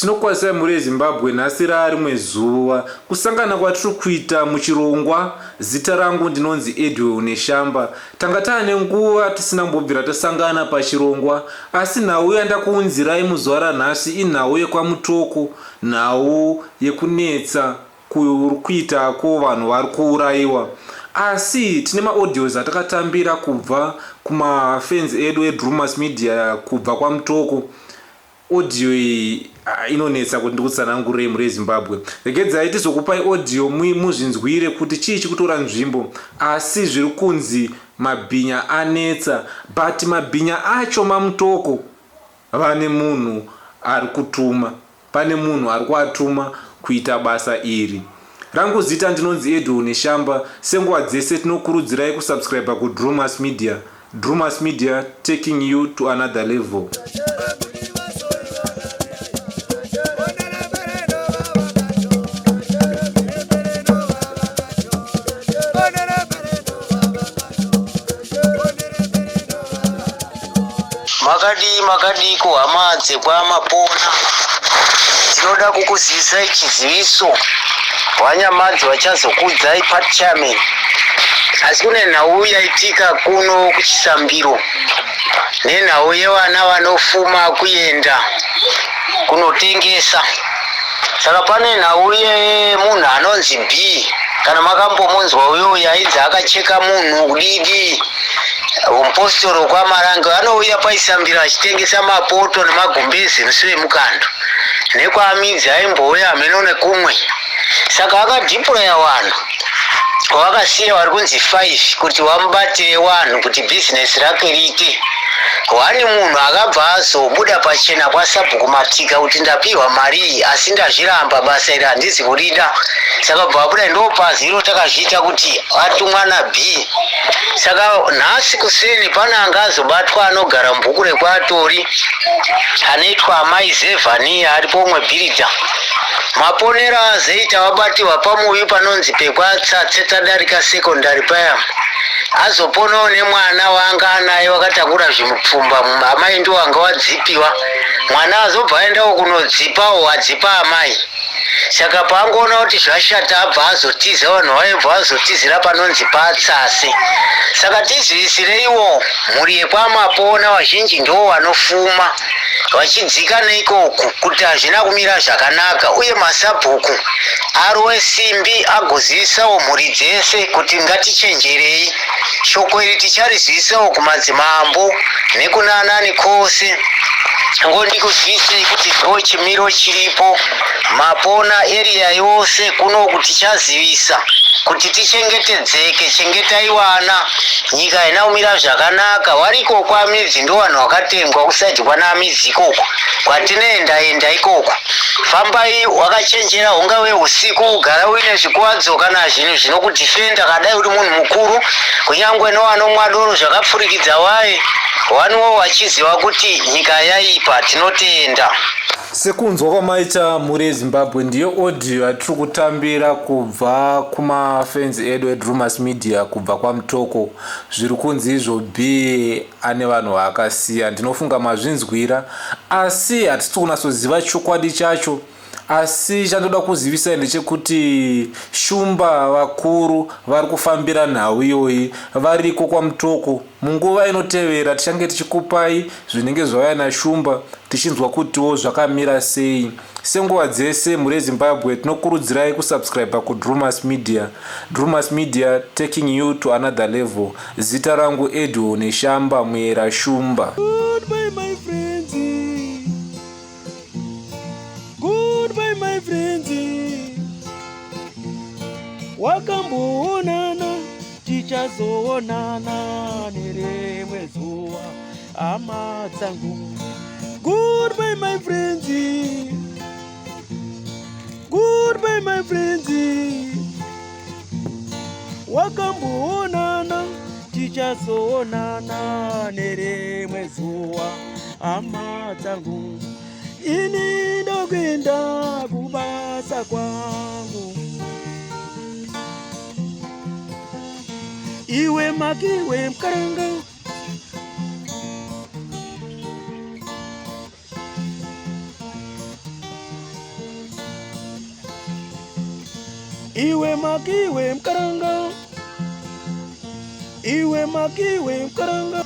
Tinokwazisai mhuri yeZimbabwe nhasi raarimwe zuva kusangana kwatiri kuita muchirongwa zita rangu ndinonzi Edwell Neshamba tanga taane nguva tisina kumbobvira tasangana pachirongwa asi nhau yandakuunzirai muzuva ranhasi inhau yekwaMutoko nhau yekunetsa kuri kuita ko vanhu vari kuurayiwa asi tine maaudios atakatambira kubva kumafans edu edrumas media kubva kwamutoko audio iyi ah, inonetsa kuti ndikutsanangurei mhuri yezimbabwe regedzai tizokupai audio muzvinzwire kuti chii chikutora nzvimbo asi zviri kunzi mabhinya anetsa but mabhinya acho mamutoko vane munhu ari kutuma Pane munhu ari kuatuma kuita basa iri. Rangu zita ndinonzi Edwell Neshamba, senguva dzese tinokurudzirai kusubscriber kuDrewmas Media. Drewmas Media taking you to another level. Makadii makadiiko hama dzekwaMapona, tinoda kukuzivisai chiziviso vanyamadzi vachazokuudzai part chairman asi kune nhau yaitika kuno kuchisambiro nenhau yevana vanofuma kuenda kunotengesa saka pane nhau yemunhu anonzi b kana makambomunzwa uyo yainzi akacheka munhu kudidi Mupostori wekwaMarange anouya paisambiro achitengesa mapoto nemagumbeze musi wemukando. NekwaMidzi aimbouya hameno nekumwe. Saka akadhipuraya vanhu wavakasiya vari kunzi 5 kuti vamubatire vanhu kuti bhizinesi rake riite. Hwani munhu akabva azobuda pachena kwasabhuku Matika kuti ndapihwa mari iyi asi ndazviramba basa iri handizi kurida. Saka bva abuda ndopaziro takazviita kuti atumwa naB. Saka nhasi kuseni pane anga azobatwa anogara mubhuku rekwaAtori anoitwa amai Zevhania aripo umwe bhiridha. Maponero aazoita vabatiwa pamuvi panonzi pekwaTsatse tadarika secondary paya azoponawo nemwana waanga anaye wakatakura zvimupfumba amai ndiwo anga wadzipiwa mwana azobva aendawo kunodzipawo adzipa amai Saka paangoona kuti zvashata abva azotiza vanhu vaibva vazotizira panonzi patsase. Saka tizivisireiwo mhuri yekwaMapona vazhinji ndivo vanofuma vachidzika neikoku kuti hazvina kumira zvakanaka uye masabhuku arove simbi agozivisawo mhuri dzese kuti ngatichenjerei. Shoko iri ticharizivisawo kumadzimambo nekunanani kwose. Ngondikuzivisei kuti ndo chimiro chiripo mapona area yose kunoku tichazivisa kuti tichengetedzeke chengetai wana nyika haina kumira zvakanaka wariko kwamidzi ndo vanhu vakatengwa kusaidi kwanamidzi ikoko kwatinoenda enda ikoko fambai wakachenjera hungave usiku ugara uine zvikuvadzo kana zvinhu zvinokudhifenda kadai uri munhu mukuru kunyangwe newanomwa doro zvakapfurikidza waye waniwo wachiziva kuti nyika yaipa tinotenda Sekunzwa kwamaita mhuri yeZimbabwe ndiyo audio yatiri kutambira kubva kumafans edu eDrewmas Media kubva kwaMutoko zviri kunzi izvo B ane vanhu vaakasiya ndinofunga mazvinzwira asi hatisi kunatsoziva chokwadi chacho asi chandoda kuzivisai ndechekuti shumba vakuru vari kufambira nhau iyoyi variko kwamutoko munguva inotevera tichange tichikupai zvinenge zvauya nashumba tichinzwa kutiwo zvakamira sei Senguva dzese mhuri yeZimbabwe tinokurudzirai kusubscriber kuDrewmas Media. Drewmas Media taking you to another level. Zita rangu Edwell Neshamba Muyera Shumba. Goodbye my friends. Goodbye my friends. Wakamboonana tichazoonana nerimwe zuva. Hama dzangu. Goodbye my friends. Goodbye my friends. Wakamboonana tichazoonana nerimwe zuva hama dzangu. Ini ndokuenda kubasa kwangu. Iwe makiwe mkaranga. Iwe makiwe mkaranga. Iwe makiwe mkaranga.